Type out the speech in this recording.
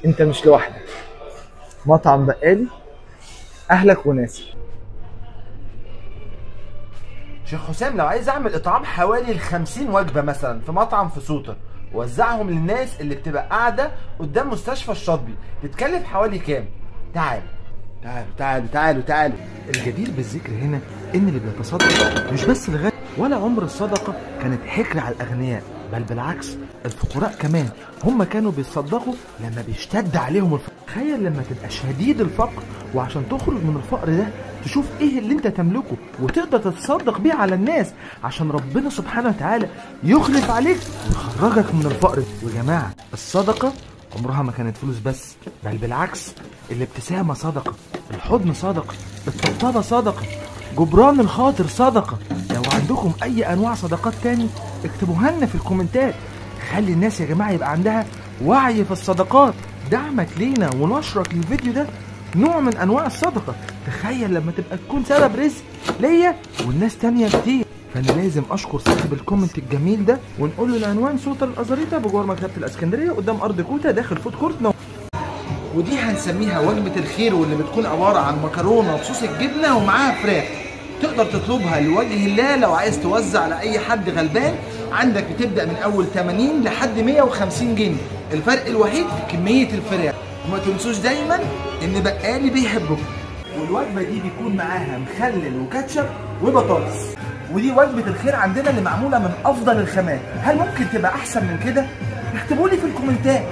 انت مش لوحدك. مطعم بقالي، اهلك وناسك. شيخ حسام، لو عايز اعمل اطعام حوالي 50 وجبة مثلا في مطعم في سوتر، وزعهم للناس اللي بتبقى قاعدة قدام مستشفى الشاطبي، تتكلف حوالي كام؟ تعالوا تعالوا تعالوا تعالوا تعالوا. الجدير بالذكر هنا ان اللي بيتصدق مش بس الغني، ولا عمر الصدقة كانت حكر على الاغنياء، بل بالعكس الفقراء كمان هم كانوا بيتصدقوا لما بيشتد عليهم الفقر. تخيل لما تبقى شديد الفقر، وعشان تخرج من الفقر ده تشوف ايه اللي انت تملكه وتقدر تتصدق بيه على الناس، عشان ربنا سبحانه وتعالى يخلف عليك ويخرجك من الفقر. ويا جماعة الصدقة عمرها ما كانت فلوس بس، بل بالعكس الابتسامة صدقه، الحضن صدقه، الطبطبه صدقه، جبران الخاطر صدقه. لو عندكم اي انواع صدقات تاني اكتبوها لنا في الكومنتات. خلي الناس يا جماعة يبقى عندها وعي في الصدقات. دعمك لينا ونشرك للفيديو ده نوع من انواع الصدقة. تخيل لما تبقى تكون سبب رزق ليا والناس تانية كتير. فانا لازم اشكر صاحب ال comment الجميل ده، ونقول له العنوان سوتر الازاريطه بجوار مكتبه الاسكندرية قدام ارض كوتا داخل food court. ودي هنسميها وجبة الخير، واللي بتكون عبارة عن مكرونه بصوص الجبنة ومعاها فراخ. تقدر تطلبها لوجه الله لو عايز توزع لاي حد غلبان. عندك بتبدا من اول 80 لحد 150 جنيه، الفرق الوحيد في كمية الفراخ. وما تنسوش دايما ان بقالي بيحبكم. والوجبه دي بيكون معاها مخلل وكاتشب وبطاطس. ودي وجبة الخير عندنا اللي معمولة من افضل الخامات. هل ممكن تبقى احسن من كده؟ اكتبوا لي في الكومنتات.